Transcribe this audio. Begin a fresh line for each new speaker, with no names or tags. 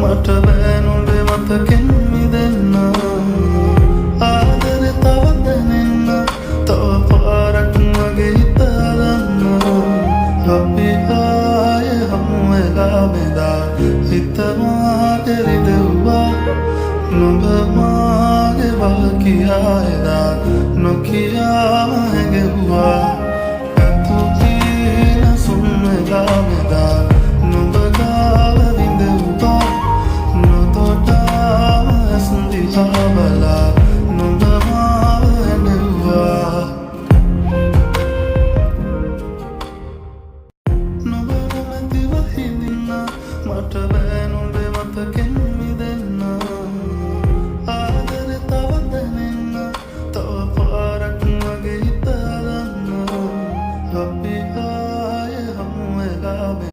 මට බෑ නුඹේ මතකෙන් මිදෙන්න. ආදරේ තව දැනෙන්න, තව පාරක් මගේ හිත හදන්න. අපි ආයෙ හමු වෙලා මෙදා හිත මාගේ රිදෙව්වා. නුඹ මාගේ බව කියා එදා නොකියාම